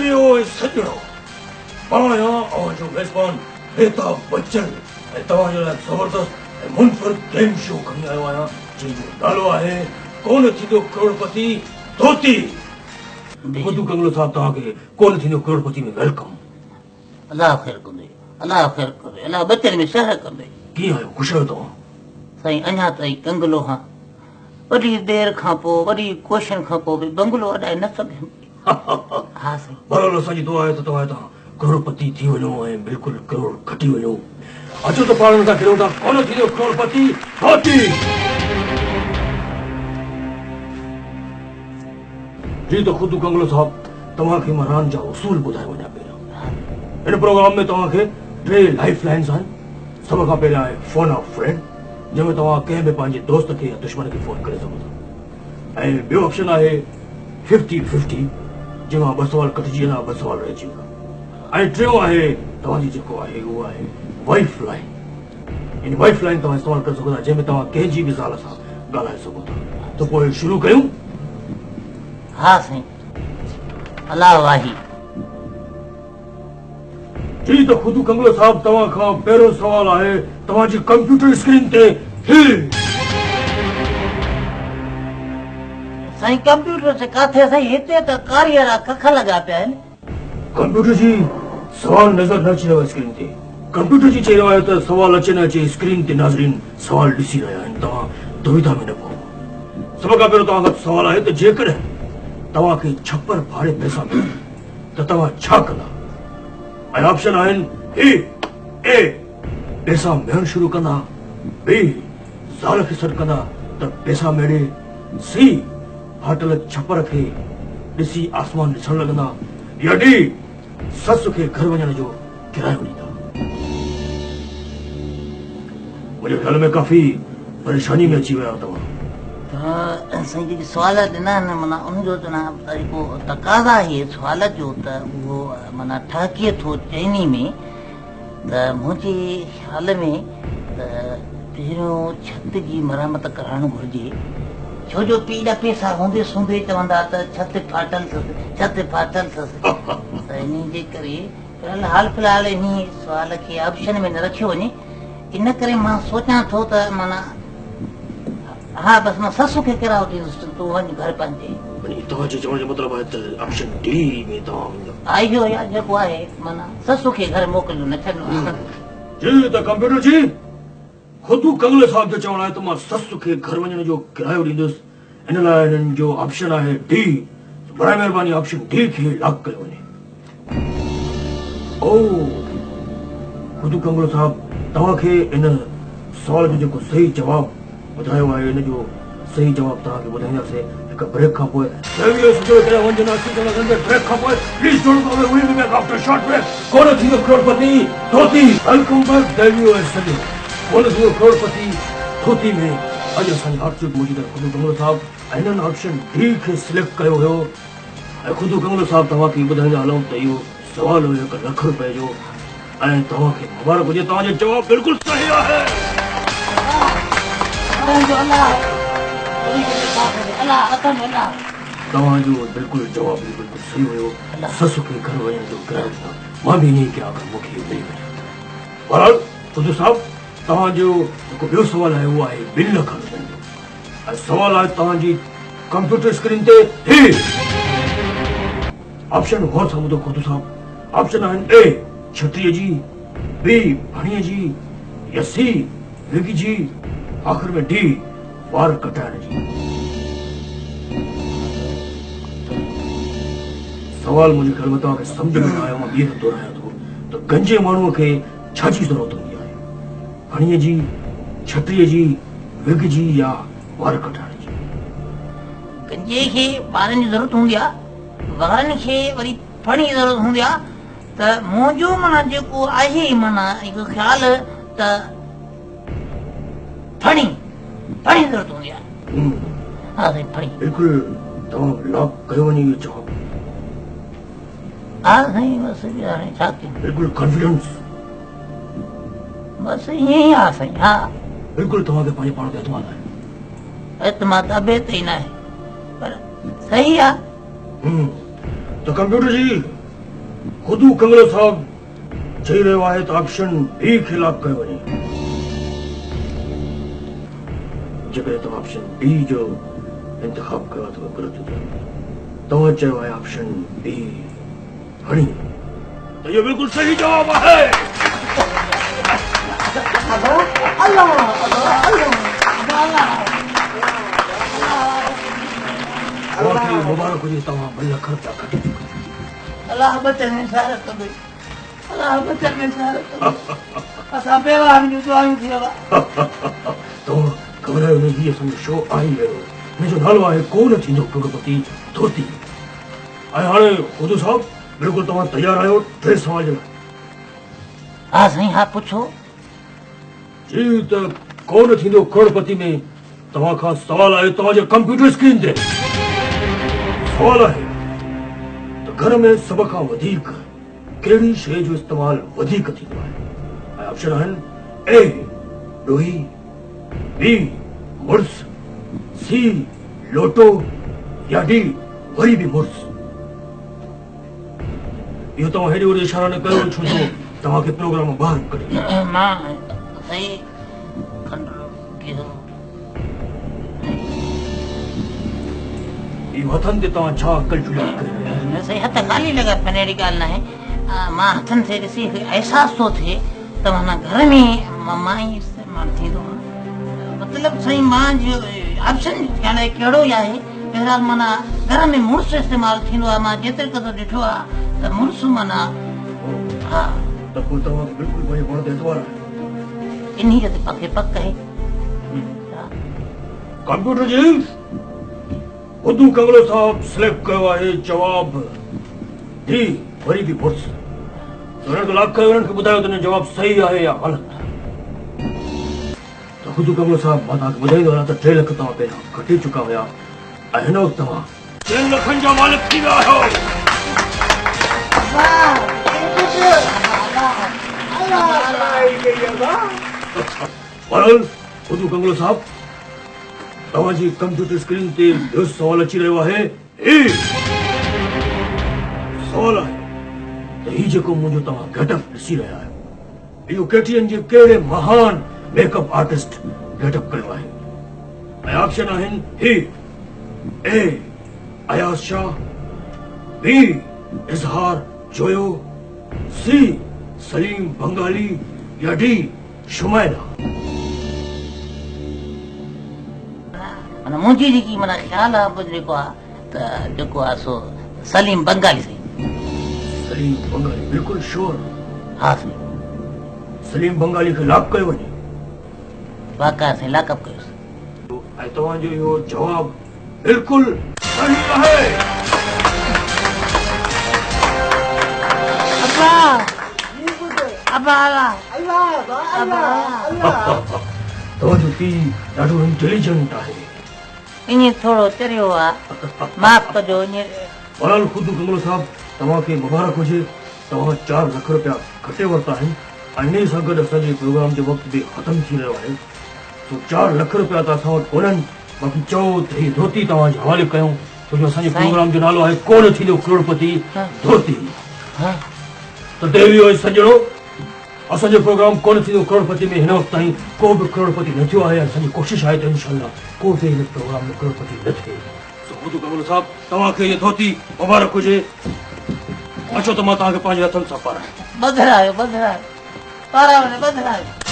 ديويو ۽ سڄڻو، مان آهيان اوهان جو ميزبان مهتاب بچل ۽ توهان جي لاء زبردست ۽ منفرد گيم شو کڻي آيو آهيان جنهن جو نالو آهي ڪونه ٿيندو ڪروڙپتي ڌوتي. مڌو ڪنگلو صاحب توهان کي ڪونه ٿيندو ڪروڙپتي ۾ welcome. الله خير ڪندي الله خير ڪندي الله ٻچن ۾ شهر ڪندي. ڪيئن آهيو خوش آهيو توهان؟ سائين اڃا تائين ڪنگلو هان وڏي دير کان پوء وڏي ڪوششن کان پوء به بنگلو اڏائي نه سگهيم. ها سائين. بهرحال اسان جي دعا آهي ته توهان هتان ڪروڙپتي ٿي وڃو ۽ بلڪل ڪروڙ کٽي وڃو. اچو ته پاڻ هن سان کيڏون ٿا ڪونه ٿيندو ڪروڙپتي ڌوتي. جي ته خود ڪنگلو صاحب توهان کي مان راند جا اصول ٻڌائي وڃان پهريان. هن پروگرام ۾ توهان کي ٽي لائيف لائنز آهن. سڀ کان پهريان آهي فون آف فرينڊ جنهن ۾ توهان ڪنهن به پنهنجي دوست کي يا دشمن کي فون ڪري سگهو ٿا ۽ ٻيو آپشن آهي ففٽي ففٽي جنهن مان ٻه سوال ڪٽجي ويندا ٻه سوال رهجي ويندا ۽ ٽيون آهي توهان جي جيڪو آهي اهو آهي وائيف لائين يعني وائيف لائين توهان استعمال ڪري سگهو ٿا جنهن ۾ توهان ڪنهن جي به زال سان ڳالهائي سگهو ٿا ته پوء شروع ڪيون. ها سائين الله واهي. جي ته خود ڪنگلو صاحب توهان کان پهريون سوال آهي توهان جي ڪمپيوٽر اسڪرين تي هي. سائين ڪمپيوٽر تي ڪاٿي سائين هتي ته ڪاريئرا ڪک لڳا پيا آهن. ڪمپيوٽر جي سوال نظر نه اچي رهيو آهي اسڪرين تي ڪمپيوٽر جي چئي رهيو آهي ته سوال اچي نه اچي اسڪرين تي ناظرين سوال ڏسي رهيا آهن توهان دويدا ۾ نه پئو سڀ کان پهريون توهان کان سوال آهي ته جيڪڏهن توهان کي ڇپر ڦاڙي پئسا ملن ته توهان ڇا ڪندا ۽ آپشن آهن هي اي پئسا ميڙڻ شروع ڪندا بي زال کي سڏ ڪندا ته پئسا ميڙي سي ڦاٽل ڇپر کي ڏسي آسمان ڏسڻ لڳندا يا ڊي سس کي گهر وڃڻ جو ڪرايو ڏيندا. منهنجي خيال ۾ ڪافي پريشاني ۾ اچي ويا آهيو توهان. توهان سائين جيڪي سوال ڏنا آهن معنيٰ ان جو ته جيڪو تقاضا آهي سوال جو ته اهو معنيٰ ٺهڪي ٿو چئني ۾ ته منهنجي خيال ۾ ته پهريون ڇت جي مرمت ڪرائڻ گهرجي ڇو جو پيء جا پيسا هوندي سوندي چوندا ته ڇت ڦاٽل اٿس ڇت ڦاٽل اٿس ته انهي جي ڪري حال في الحال انهي سوال کي آپشن ۾ نه رکيو وڃي ان ڪري مان سوچان ٿو ته معنيٰ ها بس مان سس کي ڪرايو ڏيندس ته تون وڃ گهر پنهنجي. يعني توهان جي چوڻ جو مطلب آهي ته آپشن ڊي ۾ توهان ويندا. ها اهو ئي آهي جيڪو آهي معنيٰ سس کي گهر موڪليو نه ڇڏڻو. جي ته ڪمپيوٽر جي خود ڪنگلي صاحب جو چوڻ آهي ته مان سس کي گهر وڃڻ جو ڪرايو ڏيندس ان لاء هنن جو آپشن آهي ڊي براء مهرباني آپشن ڊي کي لاڪ ڪيو وڃي. او خود ڪنگلو صاحب توهان کي ان سوال جو جيڪو صحيح جواب ٻڌايو آهي ان جو صحيح جواب توهان کي ٻڌائينداسين هڪ بريڪ کان پوء. بريڪ کان پوء please don't go away we will be back after short break. ڪونه ٿيندو ڪروڙپتي ڌوتي. Welcome back ديويو ۽ سڄڻو. ڪونه ٿيندو ڪروڙپتي ڌوتي ۾ اڄ اسان جي هاٽ سيٽ موجود آهي خدو ڪنگلو صاحب ۽ هنن آپشن ڊي کي سليڪٽ ڪيو هيو ۽ خدو ڪنگلو صاحب توهان کي ٻڌائيندا هلون ته اهو سوال هيو هڪ لک روپئي جو ۽ توهان کي مبارڪ هجي توهان جو جواب بلڪل صحيح آهي. توهان جو بلڪل جواب به بلڪل صحيح هيو سس کي گهر وڃڻ جو ڪرايو ڏنا مان به ائين ئي ڪيان اگر مون کي ملي وڃي ها ته. بهرحال خدو صاحب توهان جو جيڪو ٻيو سوال آهي اهو آهي ٻن لکن روپين جو ۽ سوال آهي توهان جي ڪمپيوٽر اسڪرين تي هي آپشن غور سان ٻڌو خدو صاحب آپشن آهن اي ڇٽيء جي بي ڦڻيء جي يا سي وگ جي آخر ۾ ڊي وار ڪٽائڻ جي. سوال منهنجي خيال ۾ توهان کي سمجهه ۾ نه آيو مان ٻيهر دهرايان ٿو ته گنجي ماڻهوء کي ڇا جي ضرورت هوندي آهي؟ ڦڻيء جي، ڇٽيء جي، وگ جي يا وار ڪٽائڻ جي؟ گنجي کي وارن جي ضرورت هوندي آهي، وارن کي وري ڦڻي جي ضرورت هوندي آهي ته منهنجو معنيٰ جيڪو آهي معنيٰ هڪ خيال ته ڦڻي ڦڻي جي ضرورت هوندي آهي. ها سائين ڦڻي. بلڪل توهان لاڪ ڪيو وڃي اهو جواب. ها سائين بس هاڻي ڇا ڪيون. بلڪل ڪانفيڊنس. بس ائين ئي آ سائين ها. بلڪل توهان کي پنهنجي پاڻ تي اعتماد آهي. اعتماد ابي تي ئي ناهي پر صحيح آ. ته ڪمپيوٽر جي. خدو ڪنگلو صاحب چئي رهيو آهي ته آپشن بي کي لاڪ ڪيو وڃي. جيڪڏهن توهان آپشن بي جو انتخاب ڪيو آهي ته اهو غلط ٿيندو. توهان چيو آهي آپشن بي هڻي ته اهو بلڪل صحيح جواب آهي. اوهان کي مبارڪ هجي توهان ٻه لک رپيا کٽي چڪا آهيو. الله ٻچن ۾ سهارت ڪندو الله ٻچن ۾ سهارت ڪندو اسان بيواهن جون دعائون ٿي ويا. توهان گهٻرايو نه هي اسان جو شو آهي ئي اهڙو هن جو نالو آهي ڪو نه ٿيندو ڪروڙپتي ڌوتي. ۽ هاڻي خدو صاحب بلڪل توهان تيار آهيو ٽئين سوال جي لاء؟ ها سائين ها پڇو. جي ته ڪو نه ٿيندو ڪروڙپتي ۾ توهان کان سوال آهي توهان جي ڪمپيوٽر اسڪرين تي سوال آهي ته گهر ۾ سڀ کان وڌيڪ ڪهڙي شيء جو استعمال وڌيڪ ٿيندو آهي ۽ آپشن آهن اي ڏوهي بي مڙس، سي لوٽو يا ڊي وري به مڙس. اهو توهان هيڏي هوڏي اشارا نه ڪيو ڇو جو توهان کي پروگرام مان ٻاهر ڪڍي. مان صحيح کنڊ گيهه. اهو هٿن تي توهان ڇا ڪلچوليٽ ڪري رهيا آهيو؟ نه سائين هٿ خالي لڳا پيا آهن اهڙي ڳالهه ناهي. مان هٿن کي ڏسي احساس ٿو ٿئي ته معنيٰ گهر ۾ مان ئي استعمال ٿيندو آهي مطلب سائين مان جو آپشن الائي ڪهڙو ئي آهي بهرحال معنيٰ گهر ۾ مڙس استعمال ٿيندو آهي مان جيتري قدر ڏٺو آهي ته مڙس معنيٰ ها ته پوء توهان کي بلڪل پنهنجي پاڻ تي اعتبار آهي؟ انهيء تي پڪ پڪ آهي. ڪمپيوٽر جي ادو ڪنگلو صاحب سليڪٽ ڪيو آهي جواب ڊي وري به مڙس ته انهن کي لاڪ ڪيو انهن کي ٻڌايو ته جواب صحيح آهي يا غلط ته خود ڪنگلو صاحب مان توهان کي ٻڌائيندو هلان ته 3 لک توهان پهريان کٽي چڪا هيا ۽ هن وقت توهان 3 لکن جا مالڪ ٿي ويا آهيو. بهرحال خود ڪنگلو صاحب توهان جي ڪمپيوٽر اسڪرين تي ٻيو سوال اچي رهيو آهي. هي سوال آهي ته هي جيڪو منهنجو توهان گيٽ اپ ڏسي رهيا آهيو اهو ڪي ٽي اين جي ڪهڙي مهان make up artist get up ڪيو آهي ۽ آپشن آهن هي A Ayaz Shah, B Izhar Joyo, C Saleem Bengali يا ڊي شمائله. معنيٰ منهنجي جيڪي معنيٰ خيال آ جيڪو آ ته جيڪو آ سو سليم بنگالي سائين. سليم بنگالي بلڪل شور. ها سائين. سليم بنگالي کي لاڪ ڪيو وڃي. واقعا سائين لاڪ اپ ڪيوس. ۽ توهان جو اهو جواب بلڪل صحيح آهي. ابا ابا ابا توهان جو پيء ڏاڍو انٽيليجنٽ آهي. ائين ٿورو چريو آ معاف ڪجو ائين. بهرحال خود ڪنگلو صاحب توهان کي مبارڪ هجي توهان 4 لک رپيا کٽي ورتا آهن ۽ انهي سان گڏ اسان جي پروگرام جو وقت به ختم ٿي رهيو آهي سو 4 لک رپيا ته اسان وٽ ڪونهن باقي چئو ته هي ڌوتي توهان جي حوالي ڪيون ڇو جو اسان جي پروگرام جو نالو آهي ڪونه ٿيندو ڪروڙپتي ڌوتي ته ديويو ۽ سڄڻو اسان جو پروگرام ڪونه ٿيندو ڪروڙپتي ۾ هن وقت تائين ڪو به ڪروڙپتي نه ٿيو آهي ۽ اسان جي ڪوشش آهي ته انشاء الله ڪو به هن پروگرام ۾ ڪروڙپتي نه ٿئي. سو خود ڪنول صاحب توهان کي هيء ڌوتي مبارڪ هجي اچو ته مان توهان کي پنهنجي هٿن سان پارايان. ٻڌرايو ٻڌرايو پارايو نه ٻڌرايو.